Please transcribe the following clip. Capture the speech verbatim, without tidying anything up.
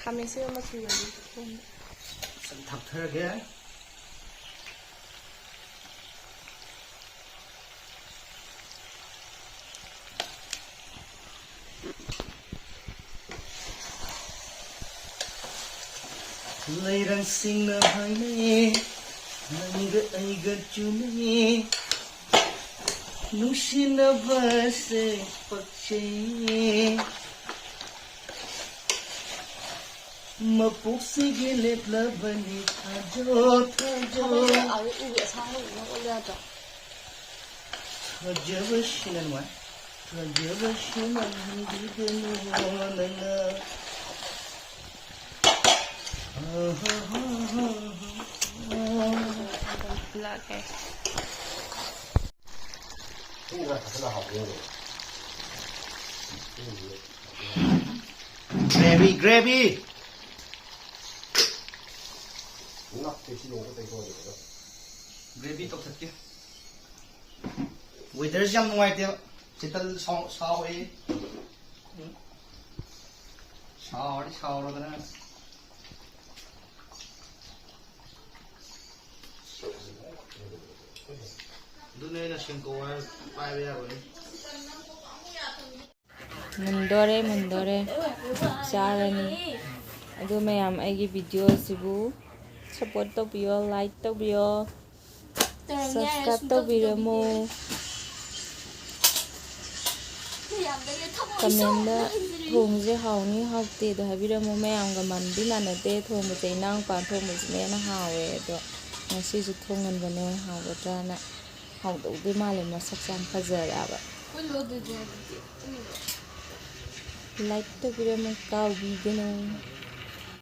ꯈꯥꯃꯦꯟ ꯑꯁꯤꯟꯕ ꯃꯆꯨ ꯑꯣꯏꯕ ꯊꯣꯡꯕ꯫ ꯊꯥꯛꯊꯔꯒꯦ꯫ ꯂꯩꯔꯪꯁꯤꯡꯅ ꯍꯥꯏꯅꯩ, ꯅꯪꯒ ꯑꯩꯒ ꯆꯨꯅꯩ, ꯅꯨꯡꯁꯤꯅꯕꯁꯦ ꯄꯛꯆꯩ꯫ ꯃꯄꯣꯛꯁꯤꯒꯤ ꯂꯦꯞꯂꯕꯅꯤ ꯊꯥꯖꯧ, ꯊꯥꯖꯧ꯫ ꯑꯥꯗ ꯎꯒꯤ ꯑꯁꯥꯡꯕꯗꯨꯅ ꯑꯣꯜꯂ ꯌꯥꯗ꯭ꯔꯣ? ꯊꯥꯖꯕꯁꯤꯅ ꯅꯨꯡꯉꯥꯏ꯫ ꯊꯥꯖꯕꯁꯤꯅ ꯍꯤꯡꯕꯤꯒꯅꯨ ꯅꯪꯅ꯫ ꯂꯥꯛꯑꯦ꯫ Gravy, gravy. Gravy ꯇꯧꯊꯠꯀꯦ꯫ Weatherꯁꯤ ꯌꯥꯝ ꯅꯨꯡꯉꯥꯏꯇꯦꯕ꯫ ꯁꯤꯇꯜ ꯁꯥꯎ-, ꯁꯥꯎꯋꯦ꯫ ꯎꯝ꯫ ꯁꯥꯎꯔꯗꯤ ꯁꯥꯎꯔꯗꯅ꯫ ꯑꯗꯨꯅꯦ ꯑꯩꯅ ꯁꯦꯡꯇꯣꯛꯑꯣ ꯍꯥꯏꯔ ꯄꯥꯏꯕ ꯌꯥꯔꯣꯏꯅꯦ꯫ ꯃꯨꯟꯗꯣꯔꯦ, ꯃꯨꯟꯗꯣꯔꯦ꯫ ꯆꯥꯔꯅꯤ꯫ ꯑꯗꯨ ꯃꯌꯥꯝ ꯑꯩꯒꯤ video ꯑꯁꯤꯕꯨ support ꯇꯧꯕꯤꯌꯣ, like ꯇꯧꯕꯤꯌꯣ, subscribe ꯇꯧꯕꯤꯔꯝꯃꯨ꯫ Commentꯗ ꯊꯣꯡꯁꯦ ꯍꯥꯎꯅꯤ ꯍꯥꯎꯇꯦꯗꯣ ꯍꯥꯏꯕꯤꯔꯝꯃꯨ꯫ ꯃꯌꯥꯝꯒ ꯃꯥꯟꯗꯤ ꯃꯥꯟꯅꯗꯦ ꯊꯣꯡꯕꯁꯦ, ꯏꯅꯥꯎꯄꯥꯅ ꯊꯣꯡꯕꯁꯤꯅ ꯍꯦꯟꯅ ꯍꯥꯎꯋꯦ꯫ ꯑꯗꯣ ꯉꯁꯤꯁꯨ ꯊꯣꯡꯍꯟꯕꯅꯦ, ꯍꯥꯎꯒꯗ꯭ꯔꯅ꯫ ꯍꯥꯎꯗꯧꯗꯤ ꯃꯥꯜꯂꯦ, ꯃꯁꯛꯁꯦ ꯌꯥꯝ ꯐꯖꯔꯦꯕ꯫ Like ꯇꯧꯕꯤꯔꯝꯃꯨ ꯀꯥꯎꯕꯤꯒꯅꯨ꯫